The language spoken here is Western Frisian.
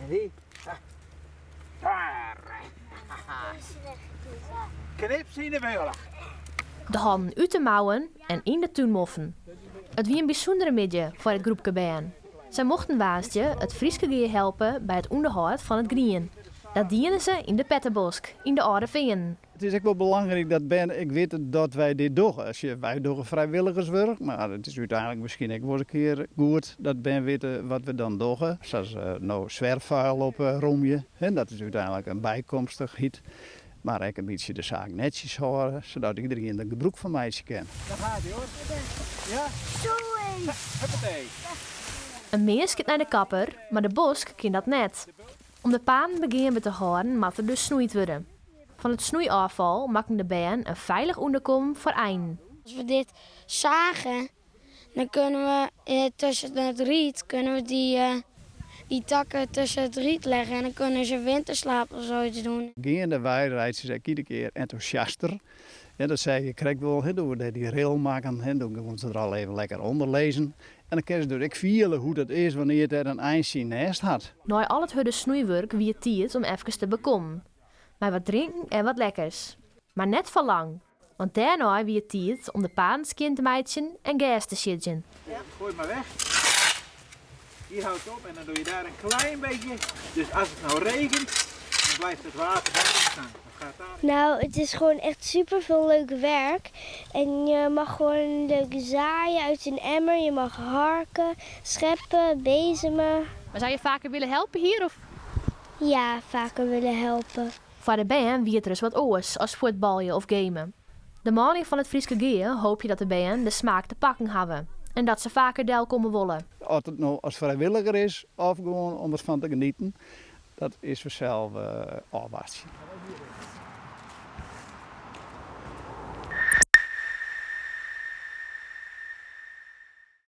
En dy? Daar. Knip ze yn de beule. De hannen út de mouwen en yn de túnmoffen. It wie in bysûndere middei foar it groepke bern. Sy mochten woansdei it Fryske Gea helpe by it ûnderhâld fan it grien. Dat diene se yn de Pettebosk, yn de Alde Feanen. It is ek wol belangryk dat bern ek witte dat wy dit dogge. Sjoch, wy dogge frijwilligerswurk, mar it is úteinlik miskien ek wolris in kear goed dat bern witte wat we dan dogge. Sa as no swerffuil opromje, dat is úteinlik in bykomstichheid. Mar ek in bytsje de saak netsjes hâlde, sadat iderien der gebrûk fan meitsje kin. Daar gaat hij hoor. Ja? Huppatee. In minsk giet nei de kapper, mar de bosk kin dat net. Om de paden begeanber te hâlden moat der dus snoeid wurde. Fan it snoeiôffal makken de bern in feilich ûnderkommen foar einen. As we dit zagen, dan kunnen we eh, tussen het riet kunnen we die, eh, die takken tussen het riet leggen en dan kunnen ze winterslaap of zoiets doen. Geandewei reitsje se ek iedere kear entûsjaster. Ja, dat sei ik krekt wol, hè, doe't we dy rail makken, hè, doe gewoan se der al even lekker ûnder lizzen. En dan kinne se dus ek fiele hoe't it is wannear't der in ein syn nêst hat. Nei al it hurde snoeiwurk wie it tiid om efkes te bekommen. Mei wat drinken en wat lekkers. Mar net foar lang, want dêrnei wie it tiid om de paden skjin te meitsjen en gers te siedzjen. Gooi maar weg. Die houdt op en dan doe je daar een klein beetje. Dus als het nou regent, dan blijft het water daarin staan. Dat gaat daar. Nou, het is gewoon echt super veel leuk werk. En je mag gewoon leuk zaaien uit een emmer. Je mag harken, scheppen, bezemen. Maar zou je vaker willen helpen hier? Of? Ja, vaker willen helpen. Foar de bern wie it ris wat oars as fuotbalje of gamen. De manlju fan it Fryske Gea hoopje dat de bern de smaak te pakken hawwe en dat se faker delkomme wolle. Oft it no as frijwilliger is of gewoan om derfan te genieten, dat is fansels ôfwachtsjen.